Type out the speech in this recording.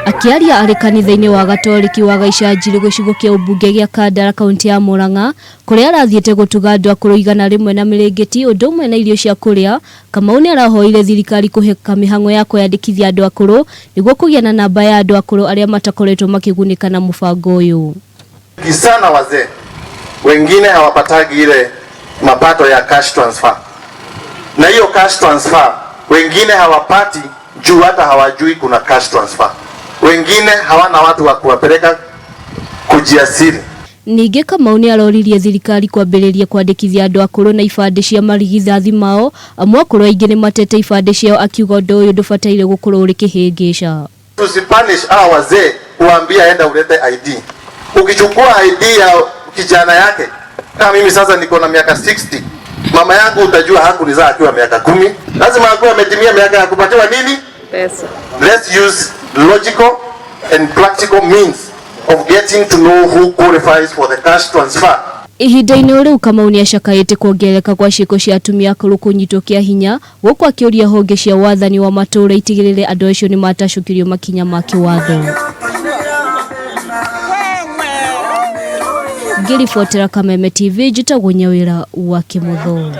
Akĩaria arĩ kanitha-inĩ wa Gatoreki wa Gaicanjirĩ gĩcigo kĩa ũmbunge gĩa Kandara kaunti ya Murang'a kũrĩa arathiĩte gũtuga andũ akũrũ 100 na mĩrĩngĩti ũndũ ũmwe na irio cia kũrĩa. Kamau nĩ arahoire thirikari kũheka mĩhang'o ya kwĩyandĩkithia andũ akũrũ nĩguo kũgĩa na namba ya andũ akũrũ arĩa matakoretwo makĩgunĩka na mũbango ũyũ. Sana wazee wengine hawapatagi ile mapato ya cash transfer, na hiyo cash transfer wengine hawapati juu hata hawajui kuna cash transfer. Wengine hawana watu wa kuwapeleka kujiasiri. Ningĩ Kamau nĩ aroririe thirikari kwambĩrĩria kwandĩkithia andũ akũrũ na ibandĩ cia marigithathi mao amu akũrũ aingĩ nĩ matete ibandĩ ciao, akiuga ũndũ ũyũ ndũbataire gũkorwo ũrĩ kĩhĩngĩca. Tusipunish hawa wazee kuambia enda ulete ID. Ukichukua ID ya kijana yake, kama mimi sasa niko na miaka 60, mama yangu utajua hakunizaa akiwa miaka 10, lazima akuwe ametimia miaka ya kupatiwa nini? Pesa. Let's use logical and practical means of getting to know who qualifies for the cash transfer. Ihinda-inĩ o rĩu Kamau nĩ acakaĩte kuongerereka kwa ciĩko cia atumia akũrũ kũnyitwo kĩa hinya gũkũ akĩũria honge cia wathani wa matũũra itigĩrĩre andũ acio nĩ matacũkĩrio makinya ma kĩwatho. Ngĩribotera Kameme TV, njĩtagwo Nyawĩra wa Kĩmũtho.